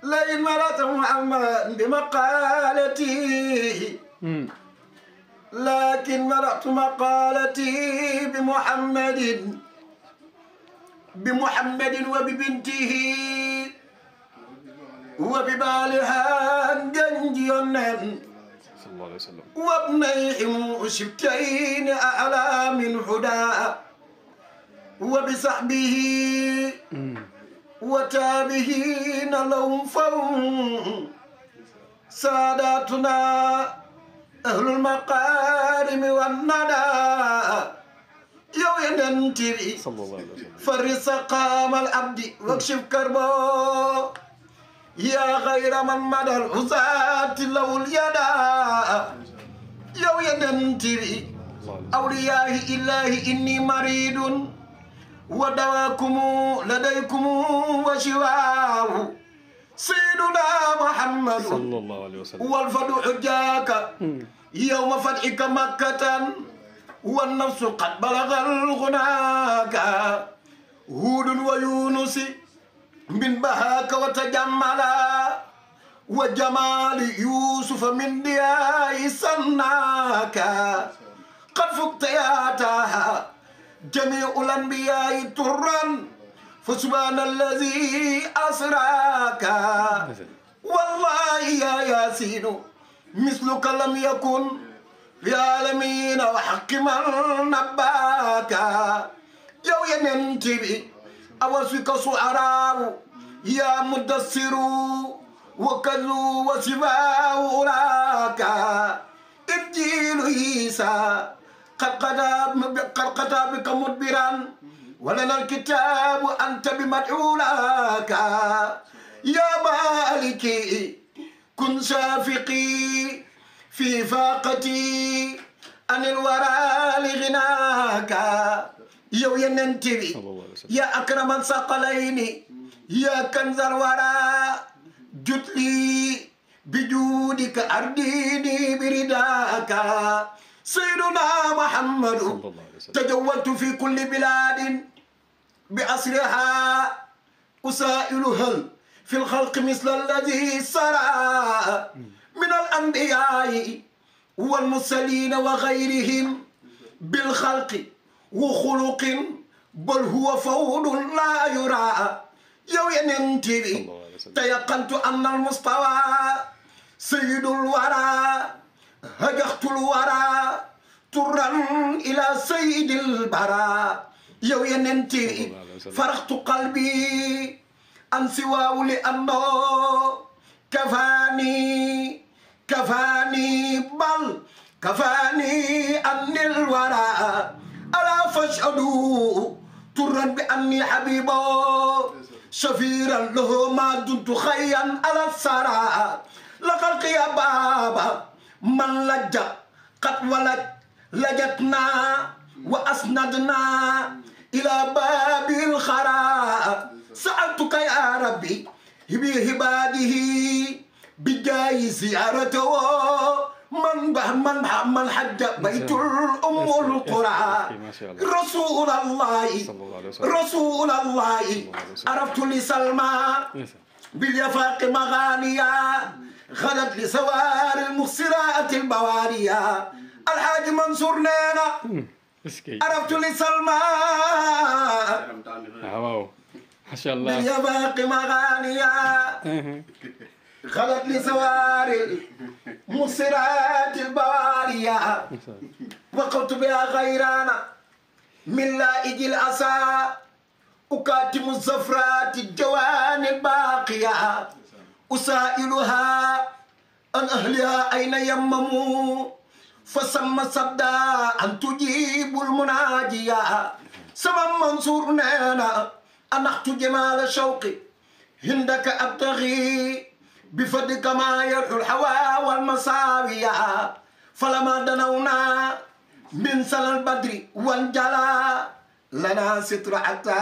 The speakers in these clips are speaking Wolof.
لئن مرت محمد بمقالتي لكن مرت مقالتي بمحمد وببنته وببالها جنجي صلى الله عليه وسلم وابنيهم شبتين أعلى من هدى وبصحبه وتابهين لهم فهم ساداتنا أهل المقارم والندى يو ينتري صلى الله عليه وسلم فرس قام العبد واكشف كربو يا غير من مدى العزاة لو اليدا يو ينتري أولياء الله إني مريض ودواكم لديكم وشواه سيدنا محمد صلى الله عليه وسلم والفتح جاك يوم فتحك مكة والنفس قد بلغ الغناك هود ويونس من بهاك وتجملا وجمال يوسف من دياء سناك قد فقت يا تاها جميع الأنبياء ترا فسبحان الذي أسراك والله يا ياسين مثلك لم يكن في العالمين وحق من نباك يو ينتبه أوسك سعراء يا مدثر وكذو وسباء أولاك إنجيل عيسى قد قضى بك مدبرا ولنا الكتاب أنت بمدعولاك يا مالكي كن شافقي في فاقتي عن الورى لغناك يو ينتبي يا أكرم الثقلين يا كنز الورى جد لي بجودك أرديني برداك سيدنا محمد تجولت في كل بلاد بأسرها أسائل هل في الخلق مثل الذي سرى من الأنبياء والمرسلين وغيرهم بالخلق وخلق بل هو فوض لا يرى يو ينتبه تيقنت أن المستوى سيد الورى هجخت الورى ترا إلى سيد البراء يو ينتبه فرحت قلبي عن سواه لأنه كفاني بل كفاني أن الورى ألا فاشهدوا ترا بأني حبيبه شفيرا له ما دمت خيا على الثرى لقد يا بابا من لج قد ولد لجتنا وأسندنا إلى باب الخراء سألتك يا ربي بهباده بجاي زيارته من حج بيت الأم القرى رسول الله عرفت لسلمى باليفاق مغانيا غدت لسوار المخسرات البواريا الحاج منصور نينا عرفت لسلمى ما شاء الله باليفاق مغانيا غدت لسوار المخسرات البواريا وقلت بها غيرانا من لائج الأسى أكاتم الزفرات الجوان الباقية أسائلها عن أهلها أين يمموا فسمى صدا أن تجيب المناجية سمى منصور نانا أنحت جمال شوقي هندك أبتغي بفضلك ما يرحو الحوا والمساوية فلما دنونا من سنة البدر وانجلى لنا ستر حتى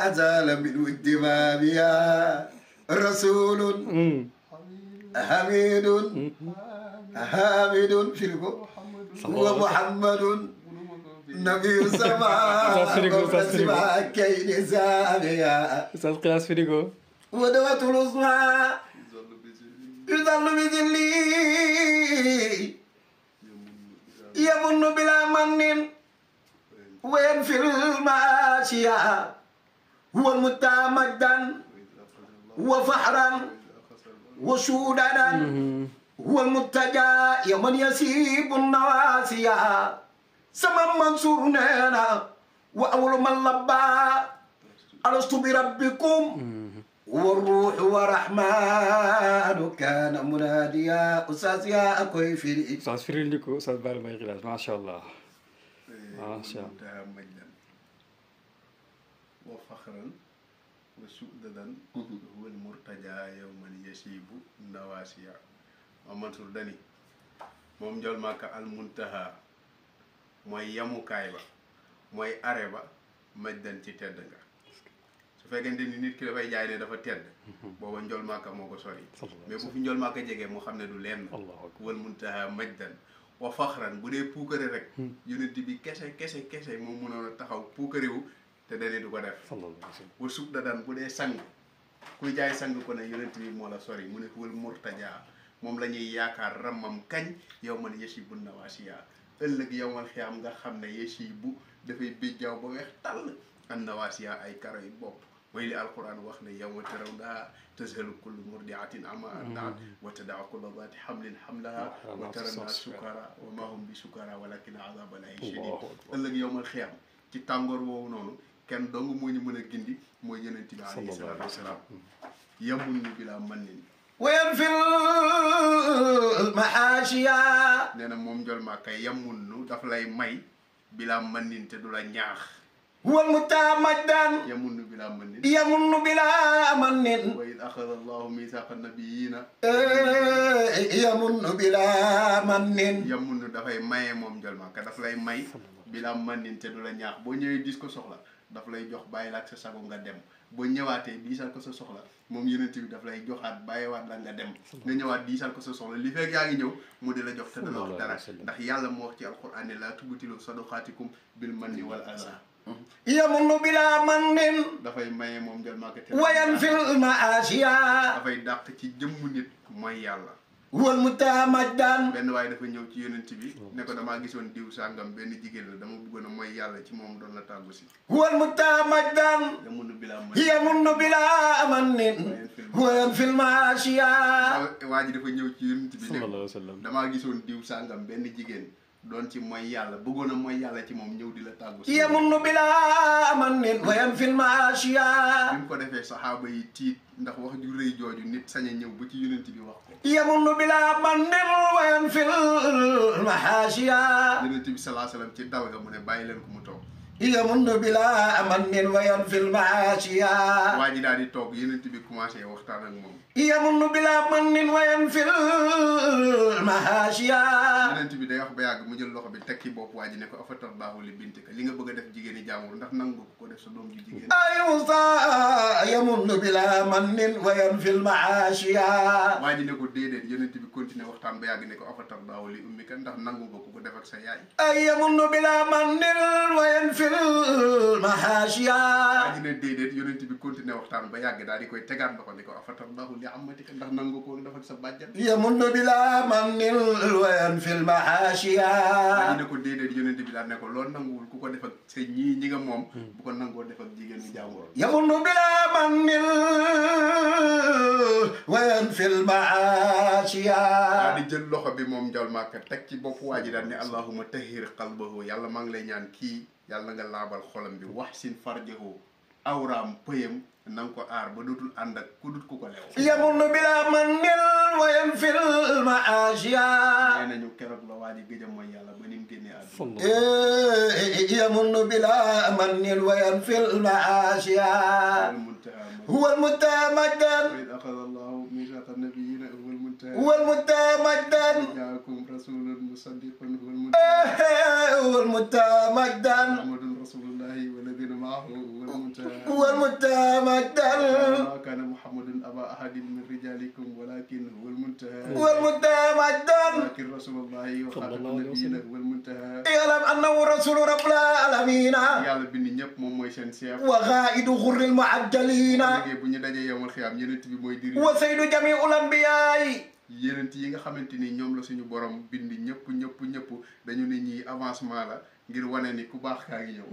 أزال من ود بابيا رسول حميد فيكم ومحمد نبي سما كين زابيا أستاذ قياس فيديكو ودوة العظمى يذل بذلي يمن بلا من وينفي المعاشية هو المتمدا وفحرا وسودانا هو المتجا يمن يسيب النواسية سمم منصور نانا وأول من لبى ألست بربكم والروح ورحمن كان مناديا أساسيا أكوي في أستاذ فريل لكو أستاذ بار ما يغلاس ما شاء الله ما شاء الله مجدا وفخرا وسؤددا هو المرتجى يوم يشيب النواسيا ومنصور داني moom Ndiol Maka al muntaha mooy yamukaay ba mooy are ba majdan ci tedd nga su fekkente ni nit ki dafay jaay ne dafa tedd booba Ndiol Maka moo ko sori mais bu fi Ndiol Maka jegee mu xam ne du lenn wal muntaha majdan wa faxran bu dee puukare rek yonent bi kese moom mënoon a taxaw puukarewu te dane du ko def wa sub da daan bu dee sang kuy jaay sang ko ne yonent bi moo la sori mu ne wal murtaja moom la ñuy yaakaar ramam kañ yow man yasibu nawaasiya ëllëg yow man xiyaam nga xam ne yasibu dafay bijjaaw ba weex tàll an nawaasiya ay karo yi bopp mooy li alquran wax ne yow ma taraw ndaa tazhalu kullu murdiatin amma ardaat wa tadaa kullu daati hamlin hamlaha wa tara naas sukara wa ma hum bi sukara walakin azaba lahi shadid ëllëg yow man xiyaam ci tàngoor woowu noonu kenn dong moo ñu mën a gindi mooy yonent bi alayhi salaatu wasalaam yamun ni bila mannin وين في المحاشية نانا موم Ndiol Maka يمن داف لاي ماي بلا منين te dula ñaax هو المتمدن يمن بلا منين يمن بلا من وإذ أخذ الله ميثاق النبيين يمن بلا من يمن dafay maye moom Ndiol Maka daf lay may bila mannin te dula ñaax boo ñëwee dis ko soxla daf lay jox bàyyi la ak sa sago nga dem boo ñëwaatee diisal ko sa soxla moom yonent bi daf lay joxaat bàyyiwaat la nga dem nga ñëwaat diisal ko sa soxla li fekk yaa ngi ñëw mu di la jox te dana wax dara ndax yàlla moo wax ci alquran ne laa tubtilu sadaqaatikum bil manni wal azaa يمن بلا من dafay maye moom Ndiol Maka te وينفي المعاشية dafay dàq ci jëmmu nit mooy yàlla هو المتمدن benn waaye dafa ñëw ci yonent bi ne ko damaa gisoon diw sàngam benn jigéen la dama bëggoon a mooy yàlla ci moom doon la tàggu si هو المتمدن يمن بلا من يمن بلا من هو ينفي المعاشية waa ji dafa ñëw ci yonent bi ne sallallahu alayhi wa sallam damaa gisoon diw sàngam benn jigéen doon ci mooy yàlla bëggoon a mooy yàlla ci moom ñëw di la tàggu si يمن بلا من وينفي المعاشية bi mu ko defee saxaaba yi tiit ndax wax ju rëy jooju nit sañ a ñëw ba ci yonent bi wax ko يمن بلا من وينفي المحاشية yonent bi salaa salaam ci dal ga mu ne bàyyi leen ko mu toog يمن بلا من وينفي المعاشية waa ji daal di toog yonent bi commencé waxtaan ak moom يمن بلا من وينفي المحاشية yonent bi day wax ba yàgg mu jël loxo bi tekki bopp waa ji ne ko afatallaahu li bintika li nga bëgg a def jigéeni jàmbur ndax nangu ko def sa doom ju jigéen أيوصى يمن بلا من وينفي المعاشية waa ji ne ko déedéet yonent bi continué waxtaan ba yàgg ne ko afatallaahu li ummika ndax nangu nga ko def ak sa yaay يمن بلا من وينفي المحاشية waa ji ne déedéet yonent bi continué waxtaan ba yàgg daal di koy tegaat loxo ne ko afatallaahu li ammatika ndax nangu ko def ak sa bàjjan يمن بلا من وينفي المحاشية waa ji ne ko déedéet yonent bi daal ne ko loolu nanguwul ku ko def ak sa ñii ñi nga moom bu ko nangoo def ak jigéenu jàmbur يمن بلا من وينفي المعاشية daal di jël loxo bi moom Ndiol Maka teg ci bopp waa ji daal ne allahumma tahhir qalbahu yàlla maa ngi lay ñaan kii yàlla nga laabal xolam bi wax sin farjahu awraam pëyam na nga ko aar ba dootul ànd ak ku dut ku ko lew يمن بلا من وينفي المعاشية nee nañu keroog la waa ji gëj a mooy yàlla ba ni mu génnee àdduna يمن بلا من وينفي المعاشية هو المتمدن وإذ أخذ الله ميثاق النبيين هو المتمدن جاءكم رسول مصدق هو المتمدن محمد رسول الله والذين معه هو المتمدن ما كان محمد أبا أبا أحد من رجالكم ولكن هو المنتهى والمنتهى مجدا ولكن رسول الله وخاتم النبيين هو المنتهى اعلم أنه رسول رب العالمين yàlla bind ñëpp moom mooy seen chef وغائد غر المعجلين léegi bu ñu dajee yowmal xiyaam yenent bi mooy diri وسيد جميع الأنبياء yenent yi nga xamante ni ñoom la suñu borom bind ñëpp dañu ne ñii avancement la ngir wane ni ku baax kaa ngi ñëw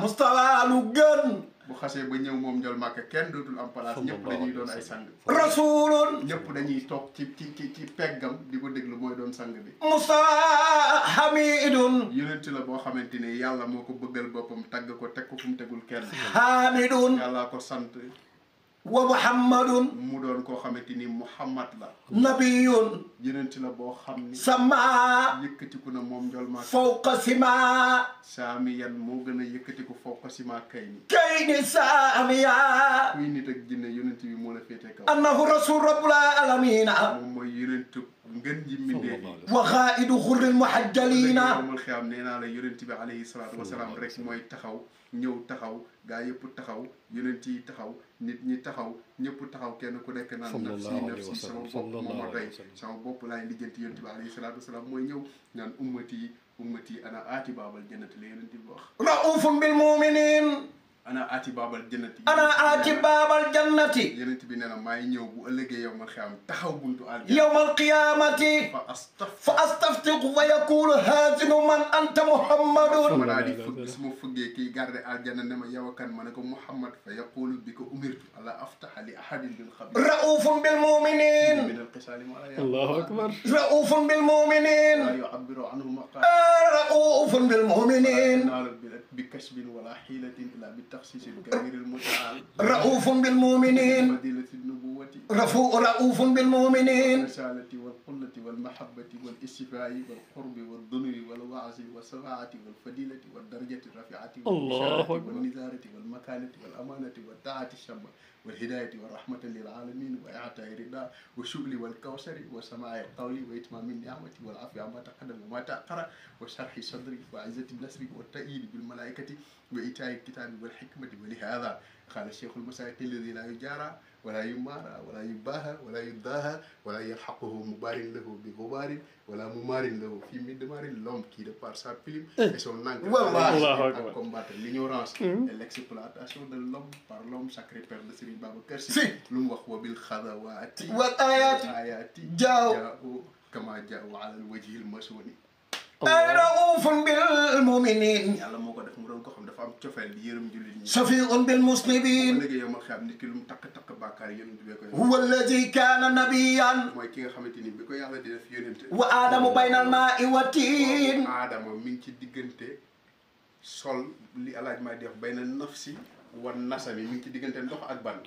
مستوى lu gën bu xasee ba ñëw moom njol màkk kenn dootul am place ñëpp dañuy doon ay sang rasulun ñëpp dañuy toog ci peggam di ko déglu mooy doon sang bi mustawa hamidun yonent la boo xamante ni yàlla moo ko bëggal boppam tagg ko teg ko fu mu tegul kenn hamidun yàllaa ko sant wa muhammadun mu doon koo xamante ni muhammad la nabiyun yonent la boo xam ni sama yëkkatiku na moom njol màkk fawqa sima saami yan moo gën a yëkkatiku fawqa sima kay ni kayni saamiya kuy nit ak jinne yonent bi moo la féete kaw annahu rasul rabbul alamin moom mooy yonent ngën ji mbindee wa xaaidu xurril muhajjalina yowmal xiyaam nee naa la yonent bi alayhi salaatu wasalaam rek mooy taxaw ñëw taxaw gaa yëpp taxaw yonent yi taxaw nit ñi taxaw ñëpp taxaw kenn ku nekk naan nafsi sama bopp moo ma doy sama bopp laay lijjanti yonent bi alayhi salaatu wasalaam mooy ñëw naan ummati ana aati baabal jannati la yonent bi wax raufun bil muminin ana aati baabal jannati ana aati baabal jannati yonent bi nee na maay ñëw bu ëllëgee yowmal xiyaam taxaw buntu aljanna yowmal qiyamati fa astaftiqu fa yaqulu haazinu man anta muhammadun ma daa di fëgg su ma fëggee kii garde aljanna ne ma yow kan ma ne ko muhammad fa yaqulu bi ko umirtu ala aftaha li ahadin bil xabir raufun bil muminin min al qisaali ma la allahu akbar raufun bil muminin la yu'abbiru anhu maqal raufun bil muminin bi kasbin wala hilatin illa bi takhsis al kabir al mutaal raufun bil muminin fadilati nubuwati raufun bil muminin risalati wal qullati wal mahabbati wal istifaa'i wal qurbi wal dunwi wal wa'zi wal safaati wal fadilati wal darajati rafi'ati wal nizarati wal makanati wal amanati wal ta'ati shabba wal hidayati wal rahmatan lil alamin wa i'ta'i rida wa shugli wal kawsari wa sama'i qawli wa itmami ni'mati wal afiya ma taqaddama wa ma ta'akhkhara wa sharhi sadri wa 'izzati nasri wa ta'yid bil malaikati wa ita'i kitabi wal hikmati wa li hadha قال الشيخ المساقي الذي لا يجارى ولا يمارى ولا يباهى ولا يداهى ولا يلحقه مبار له بغبار ولا ممار له في مدمار l'homme qui de par sa plume et son encre à combattre l'ignorance et l'exploitation de l'homme par l'homme sacré père de Serigne Babacar Sy lu mu wax wa bil khadawati wal ayati jaa'u kama jaa'u ala al wajhi al masuni raufun bil muminin yàlla moo ko def mu doon ko xam dafa am cofeel di yërëm jullit ñi shafi'un bil muslimin léegi yow ma xam nit ki lu mu takk bàkkaar yonent bi ko huwa alladi kaana nabiyan mooy ki nga xamante ni bi ko yàlla di def yonent wa aadamu bayna al maa'i wa tiin aadama mi ngi ci diggante sol li alaaj maa di wax bayna nafsi wan nasami mi ngi ci diggante ndox ak ban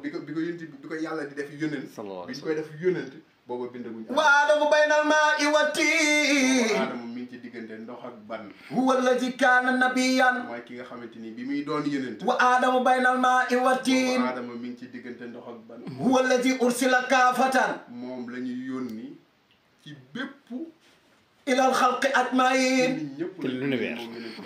bi ko yonent bi ko yàlla di def yonent bi ñu koy def yonent booba bindaguñ wa aadamu bayna al maa'i wa tiin aadama mi ngi ci diggante ndox ak ban huwa alladi kaana nabiyan mooy ki nga xamante ni bi muy doon yonent wa aadamu bayna al maa'i wa tiin aadama mi ngi ci diggante ndox ak ban huwa alladi ursila kaafatan moom la ñu yónni ci bépp ila al xalqi ajmain l'univers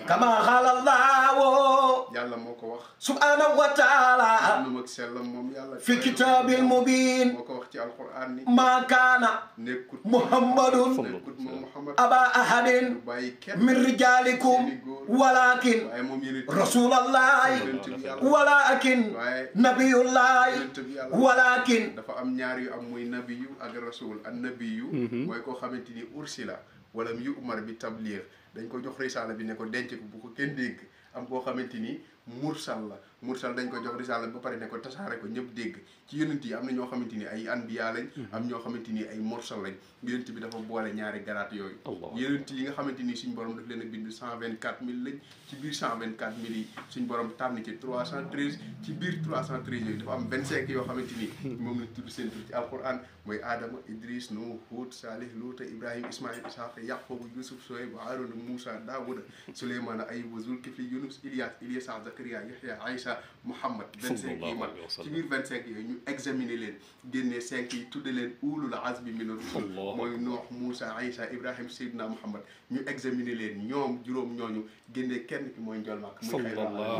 kama qaala allahu yàlla moo ko wax subhanahu wa taala num ak sellam moom yàlla fi kitaabil mubin moo ko wax ci alquran ni maa kaana nekkut muhammadun moom muhammad aba ahadin bàyyi kenn min rijalikum walakin waaye moom yonent rasulallahi walakin nabiyullahi walakin dafa am ñaar yu am muy nabiyu ak rasul an nabiyu mooy koo xamante ni ursila wala yu umar bi tabligh dañ ko jox risaala bi ne ko denc ko bu ko kenn dégg am koo xamante ni mursal la mursal dañ ko jox risaala bi ba pare ne ko tasaare ko ñëpp dégg ci yonent yi am na ñoo xamante ni ay anbiya lañ am ñoo xamante ni ay mursal lañ yonent bi dafa boole ñaari garaat yooyu yonent yi nga xamante ni suñ borom daf leen a bind 124 000 lañ ci biir 124 000 yi suñ borom tànn ci 313 ci biir 313 yooyu dafa am 25 yoo xamante ni moom lañ tudd seen tur ci alquran mooy Adama Idris Nuh Hud Salih Luuta Ibrahima Ismaïl Isaaqa Yaqubu Yusuf Soyb Haaruna Moussa Daawuda Souleymana Ayuba Zulkifli Yunus Ilyas Ilyasa Zakariya Yahya Aïsa Isa Muhammad 25 yi mag ci biir 25 yooyu ñu examiner leen génnee 5 yi tudde leen ulul azmi min ar-rusul mooy Nuux Moussa Isa Ibrahim Seydina Muhammad ñu examiner leen ñoom juróom ñooñu génnee kenn ki mooy Njool Màkka muy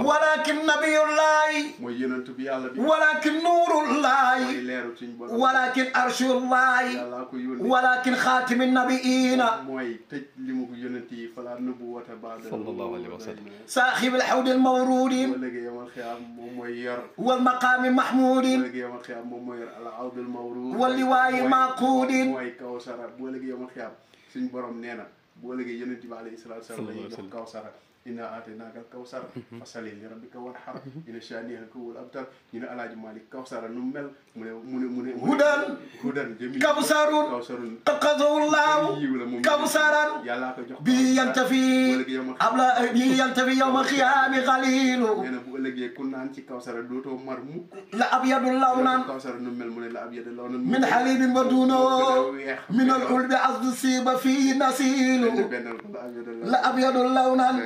walakin nabiyullahi mooy yonentu bi yàlla bi walakin nuurullahi mooy leeru suñ borom walakin arshullahi yàlla ko yónni walakin xaatimi nabiina mooy tëj li mu ko yonent yi fala nubuwwata ba'da sallallahu alayhi wa sallam saaxibi alxawdi almawruudi boo léegi yamal xiyaam moom mooy yor walmaqaami mahmuudi boo léegi yamal xiyaam moom mooy yor al awdul mawruud walliwaayi maaquudi mooy kawsara boo léegi yamal xiyaam suñ borom nee na boo léegi yonent bi alayhi salaatu wa salaam lañuy jox kawsara inna aataynaaka kawsara fasalli li rabbika wanhar inna shaani'aka huwal abtar ñu ne Alaaji Maalik kawsara nu mel mu ne hudan jamiil kawsarun qadqadahu kawsaran yàllaa ko jox bi yantafi yawma qiyaami xaliilu nee na bu ëllëgee ku naan ci kawsara dootoo mar mukk la abyadu lawnan kawsara nu mel mu ne la abyadu lawnan min xaliibin wa duunahu min al-ulbi azdu siiba fii nasiilu la abyadu lawnan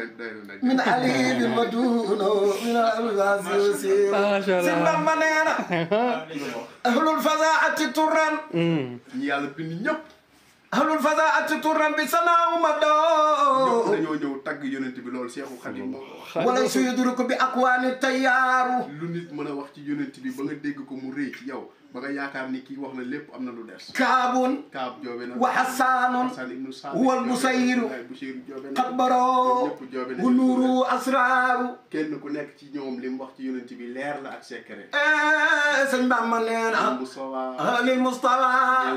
min xaliibin wa duunahu min al-ulbi si Bamba nee na ahlul fasaati turran ñi yàlla bind ñëpp ahlul fasaati turran bi sanaaw ma doo dañoo ñëw tagg yonent bi loolu Seexu Xadim wala suyudruku bi akwaani tayyaaru lu nit mën a wax ci yonent bi ba nga dégg ko mu rëy ci yow ba nga yaakaar ni kii wax na lépp am na lu des kaabun joobe na wa xasaanun wal busayru xat baroo wu nuuru asraaru kenn ku nekk ci ñoom li mu wax ci yonent bi leer la ak secret sëñ Bamba nee na lil Mustafa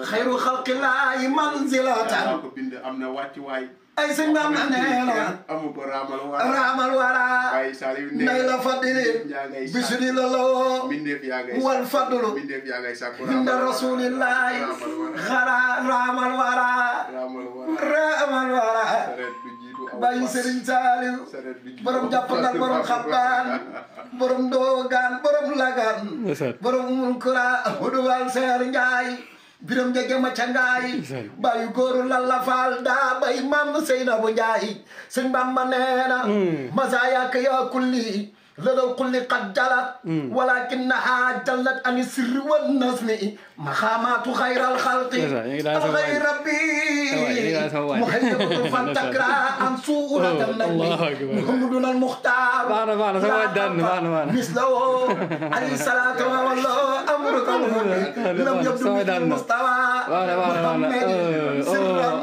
xayru xalqillaahi manzilatan ko bind am na wàccuwaay ay sëñ Bamba nee na amu ko raamal wara ay Saliou nay la fadili bisri la lawoo wal fadlu inda rasulillahi xara raamal wara bàyyi Serigne Saliou borom jàppandal borom xabbaan borom doogaan borom lagaan borom umul kura hudu wal seer njaay biram jege ma ca ngaay bàyyi góoru lalla faal daa bay maam Seynabu Njaay sëñ Bamba nee na masayaaka yaa kulli ladaw kulli qad jalat walakinaha jallat ani sirri wan nasmi maxaamaatu xayral xalqi alxayri rabbi muhayyatu fantakra an suulatan najmi muhammadun al muxtaar mislawo alayhi salaatu wa amruka lam yabdu mustawa muhammadin sirran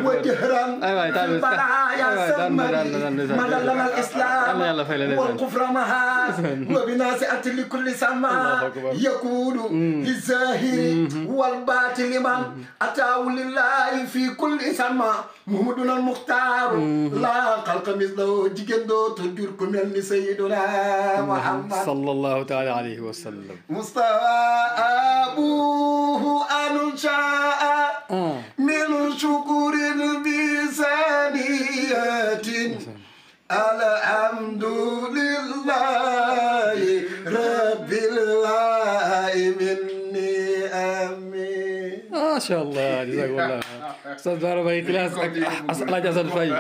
wa jahran fil baraaya samari madallana al islam wal kufra وبناسئة لكل سماء يقول للزاهر والباطل من أتاه لله في كل سماء محمدنا المختار لا خلق مثله جيجندو تجركم يلي سيدنا محمد صلى الله تعالى عليه وسلم مصطفى أبوه أن شاء من شكر بثانية الحمد لله رب العالمين آمين ما شاء الله جزاك الله Oustaz Bara Mbaye classe ak Alaaji Assane Faye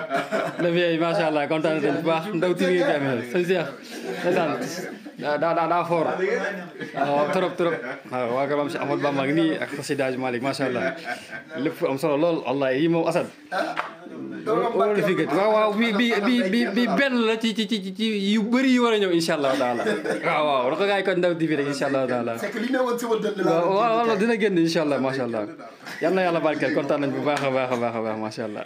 la vieille ma sha Allah kontaan nañu bu baax ndaw ti ngi amee sëñ Cheikh ndeysaan daa fort waaw trop waa kër Cheikh Ahmadou Bamba ngi nii ak Seydi Hadji Malick ma sha Allah lépp am solo lool wallahi yi moom Assane wala fi gët waaw bi benn la ci yu bëri yi war a ñëw insha Allah taala waaw da ko gaay ko ndaw TV rek insha Allah taala waaw dina génn insha Allah ma sha Allah yal na yàlla barkeel kontaan nañ bu baax a baax ma sha Allah